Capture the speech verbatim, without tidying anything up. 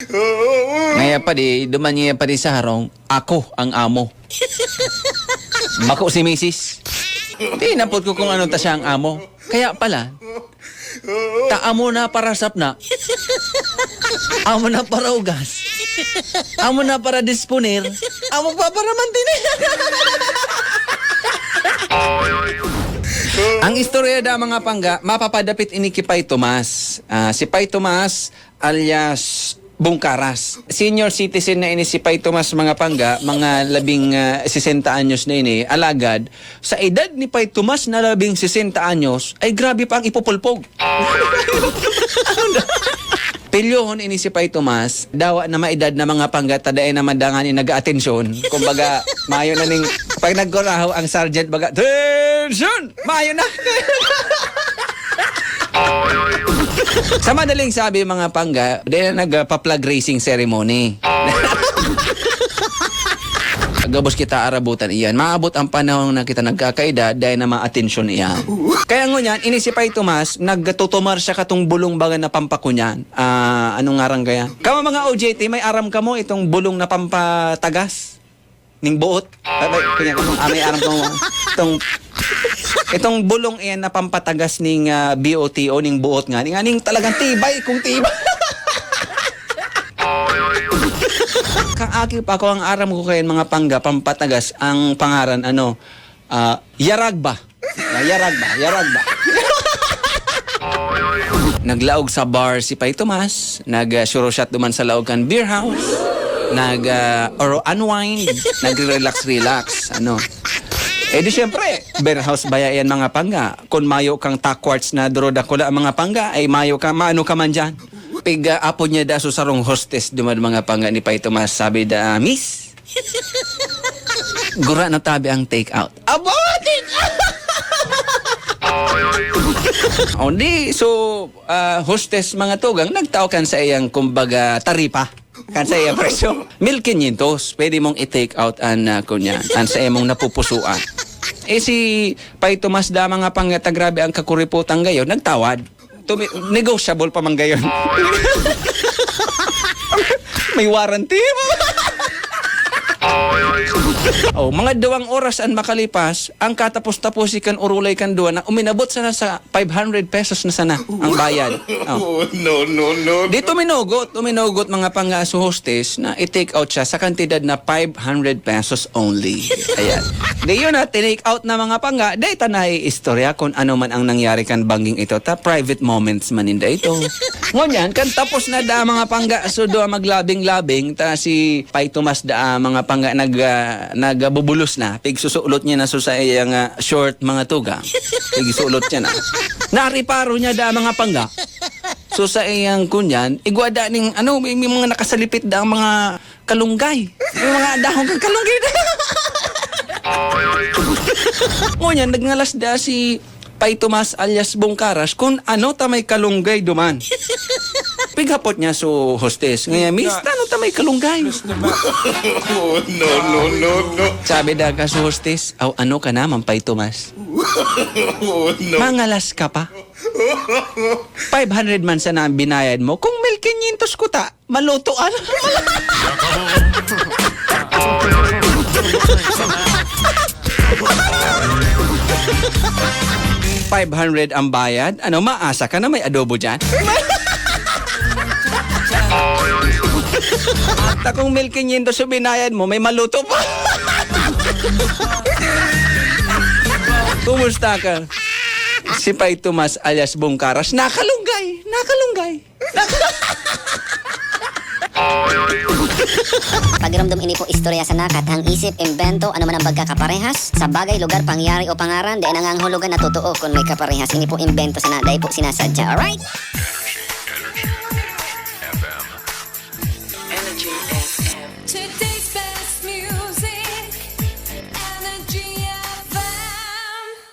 Ngaya pa di, duman niya pa di sa harong, ako ang amo. Bako si misis. Tinapot ko kung ano ta siya ang amo. Kaya pala, ta amo na para sapna. Amo na para ugas. Amo na para disponer. Amo pa para mantener. Ang istorya da, mga pangga, mapapadapit ini ki Pay Tomas. Ah, si Pay Tomas, alias Bungkaras. Senior citizen na ini si Pay Tomas, mga pangga, mga labing, ah, sesenta anyos na ini. Alagad, sa edad ni Pay Tomas na labing sesenta anyos, ay grabe pa ang ipupulpog. Pilyohon ini si Pay Tomas, dawa na maedad na, mga pangga, ta dai na man dangan ni nag-aatensyon. Kumbaga, mayo na ning, pag nagkurahaw ang sergeant, baga, "Atensyon! Mayo na!" Sa madaling sabi, mga pangga, dai na nagpa-flag raising ceremony. Gabos kita arabutan iyan. Maabot ang panahon na kita nagkakaedad, dai na maatensyon iyan. Kaya ngunyan, ini si Pay Tomas, nagtutumar siya katong bulong baga na pampakunyan. Ah, anong ngaran kaya? Kamo mga O J T, may aram kamo itong bulong na pampatagas ning buot? Ay, may, kanya, ah, may aram kamo. Itong, itong bulong iyan na pampatagas ning, ah, B O T O, ning buot nga. Ning, ning talagang tibay, kung tibay. Kang aki pa ako, ang aram ko kayan, mga pangga, pampatagas, ang pangaran, ano, ah, yaragba. Ah, yaragba, yaragba. Naglaog sa bar si Pay Tomas, nag, ah, shuro shot duman sa laog kan beer house, nag, ah, or unwind, nagre-relax-relax, ano. Eh di syempre, beer house baya yan, mga pangga. Kun mayo kang takwarts na duro dakula, mga pangga, ay mayo ka, maano ka man dyan. Pig, ah, apod niya da so sarong hostess duman, mga pangga, ni Pay Tomas, sabi da, "Miss, gura na tabi ang take out." Aba, take out! O di, so, ah, hostess, mga tugang, nagtao kan sa iyang, kumbaga, taripa. Kan sa iyang presyo. Mil quinientos, pwede mong i-take out an, ah, kunya, an sa imong napupusuan. Eh, si Pay Tomas da, mga pangga, ta grabe ang kakuripotan gayon, nagtawad. Tumi-, negotiable pa man gayon. May warranty. Oh, mga duwang oras an makalipas, ang katapos-tapos kan urulay kan duwa na uminabot sana sa five hundred pesos na sana ang bayad. Oh. Oh, no, no, no, no. Di tuminugot, tuminugot, mga pangga, so hostess na i-take out siya sa kantidad na five hundred pesos only. Ayan. Di yun na, tinake out na, mga pangga. Di ta naiistorya kung ano man ang nangyari kan bangging ito. Ta private moments man ninda ito. Ngunyan, kan tapos na da, mga pangga, so duwa maglabing-labing, ta si Pay Tomas da, mga pangga, nag, ah, nagbubulos na. Pigsusulot niya na so sa iyang, ah, short, mga tugang. Pigsusulot niya na. Nariparo niya da, mga pangga. So sa iyang kunyan, igwa da ning, ano, may, may mga nakasalipit da ang mga kalunggay. May mga dahon kang kalunggay na. Ngunyan, nagngalas da si Pay Tomas alias Bungkaras kung ano ta may kalunggay duman. Pighapot niya so hostess, "Ngaya, miss, ano ta may kalunggay?" Oh, no, no, no, no. Sabi da ka so hostess, "Aw, ano ka naman, Pay Tomas? Oh, no. Mangalas ka pa? Five hundred man sana ang binayad mo. Kung mil quinientos kuta, maluto, ano?" Five hundred ang bayad? Ano, maasa ka na may adobo dyan? Takong mil quinientos yung binayad mo, may maluto pa. Kumusta ka? Si Pay Tomas alias Bungkaras, nakalunggay, nakalunggay. Pagiromdom, ini po istorya sana, kathang isip, imbento, ano man ang pagkakaparehas sa bagay, lugar, pangyayari o pangaran, dai nangangahulugan na totoo kun may kaparehas. Ini po imbento sana, dai po sinasadya. Alright?